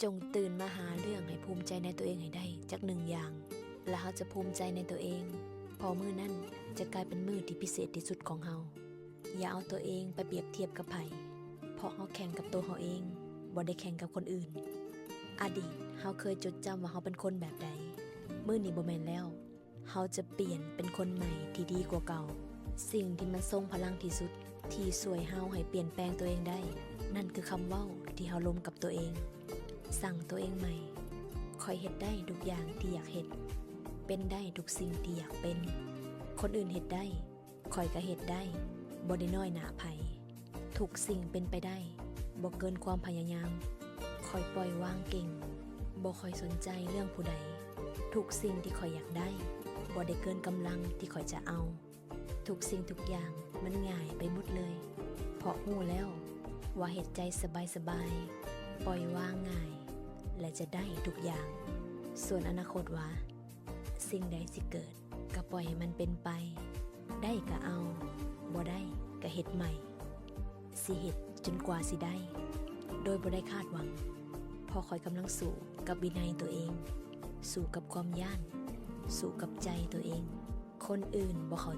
ຈົ່ງຕື່ນມາຫາເລື່ອງໃຫ້ພູມໃຈໃນຕົວເອງໃຫ້ໄດ້ຈັກໜຶ່ງຢ່າງ ແລະ ເຮົາຈະພູມໃຈໃນຕົວເອງ, ເພາະມື້ນັ້ນຈະກາຍເປັນມື້ທີ່ພິເສດທີ່ສຸດຂອງເຮົາ. ຢ່າເອົາຕົວເອງໄປປຽບທຽບກັບໃຜ, ເພາະເຮົາແຂ່ງກັບໂຕເຮົາເອງ, ບໍ່ໄດ້ແຂ່ງກັບຄົນອື່ນ. ອະດີດເຮົາເຄີຍຈົດຈຳວ່າເຮົາເປັນຄົນແບບໃດ, ມື້ນີ້ບໍ່ແມ່ນແລ້ວ. ເຮົາຈະປ່ຽນເປັນຄົນໃໝ່ທີ່ດີກວ່າເກົ່າ. ສິ່ງທີ່ມັນຊົງພະລັງທີ່ສຸດ ທີ່ຊ່ວຍເຮົາໃຫ້ປ່ຽນແປງຕົວເອງໄດ້ ນັ້ນຄືຄຳເວົ້າທີ່ເຮົາລົມກັບຕົວເອງ. ສັ່ງຕົວເອງໃໝ່, ຂ້ອຍເຮັດໄດ້ທຸກຢ່າງທີ່ຢາກເຮັດ, ເປັນໄດ້ທຸກສິ່ງທີ່ຢາກເປັນ. ຄົນອື່ນເຮັດໄດ້, ຂ້ອຍກໍເຮັດໄດ້, ບໍ່ໄດ້ນ້ອຍໜ້າໃຜ. ທຸກສິ່ງເປັນໄປໄດ້, ບໍ່ເກີນຄວາມພະຍາຍາມ. ຂ້ອຍປ່ອຍວາງເກັ່ງ, ບໍ່ຄ່ອຍສົນໃຈເລື່ອງຜູ້ໃດ. ທຸກສິ່ງທີ່ຂ້ອຍຢາກໄດ້, ບໍ່ໄດ້ເກີນກຳລັງທີ່ຂ້ອຍຈະເອົາ. ທຸກສິ່ງທຸກຢ່າງມັນງ່າຍໄປໝົດເລີຍ, ເພາະຮູ້ແລ້ວວ່າເຮັດໃຈສະບາຍໆ, ປ່ອຍວາງງ່າຍ ແລະ ຈະໄດ້ທຸກຢ່າງ. ສ່ວນອະນາຄົດວ່າ ສິ່ງໃດຊິເກີດ ກໍປ່ອຍໃຫ້ມັນເປັນໄປ, ໄດ້ກໍເອົາ, ບໍ່ໄດ້ກໍເຮັດໃໝ່. ຊິເຮັດຈົນກວ່າຊິໄດ້ ໂດຍບໍ່ໄດ້ຄາດຫວັງ, ເພາະຂ້ອຍກຳລັງສູ້ກັບວິໄນຕົວເອງ, ສູ້ກັບຄວາມຢ້ານ, ສູ້ກັບໃຈຕົວເອງ. ຄົນອື່ນບໍ່ເຂົ້າ